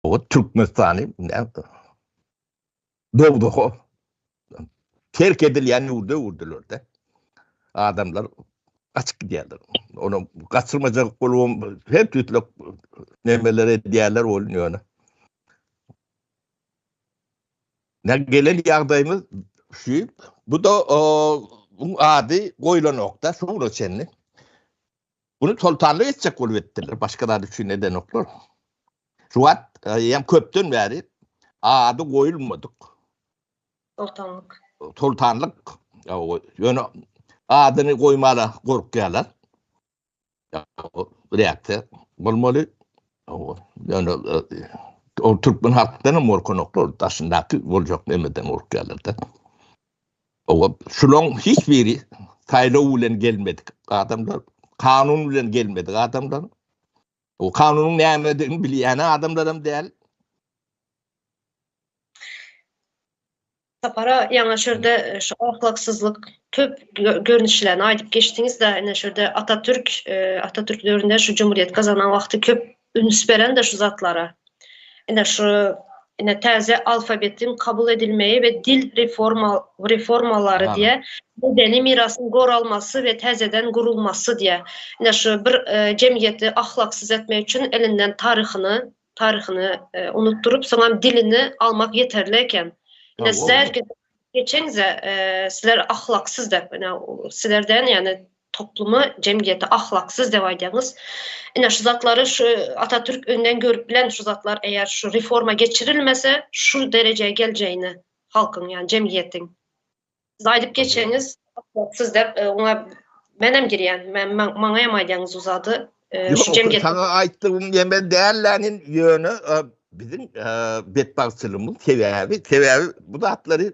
O Türkmenistany dowzaha terk edilýän ýurda öwürdiler-de. Adamlar gaçyp gidýärler. Ony gaçyrmajak bolubam her tüýsli nemeler edýärler ol ýöne. Ne gelen ýagdaýymyz şu. Bu da bu ady goýlanokda şu çenli. Bunu soltanlyk etjek bolup etdiler. Başga zat üçin edenoklar. Şu wagt ýa köpden bäri ady goýulmadyk. Soltanlyk. Soltanlyk. Ýöne adyny goýmana gorkýarlar. Reaksiýa bolmaly. Ýöne o türkmen halkdan hem gorkanoklar, daşyndaky boljak nemeden gorkýarlar-da. Owa, şulaň hiç biri saýlaw bilen gelmedik adamlar, kanun bilen gelmedik adamlar. O kanunyň nämedigini bilýän adamlaram däl. Sapara ýaňa şurda şu ahlaksyzlyk köp görnüşlerini aýdyp geçdiňiz-de, ine şurda Atatürk, Atatürk döwründe şu jumhuriyet gazanan wagty köp üns beren-de şu zatlara. Ine şu ine täze alfabetiň kabul edilmegi we dil reforma reformalary diýe, medeni mirasyň goralmasy we täzeden gurulmasy diýe. Ine şu bir jemgyýeti ahlaksyz etmek üçin elinden taryhyny taryhyny unutdyryp, soňam dilini almak ýeterli eken. Ine sizler geçeňize sizler ahlaksyz dep, ine sizlerden ýagny toplumy, jemgyýeti ahlaksyz dep aýdýaňyz. Ine şu zatlary şu Atatürk öňden görüp bilen şu zatlar eger şu reforma geçirilmese şu derejä geljegini halkyň ýagny jemgyýetiň. Siz aýdyp geçeňiz ahlaksyz dep oňa menem girýän. Men maňa hem aýdýaňyz o zady. Şu jemgyýet Saňa aýtdygym ýeme dällänin ýöne biziň betbagtçylygymyz sebäbi sebäbi bu zatlary.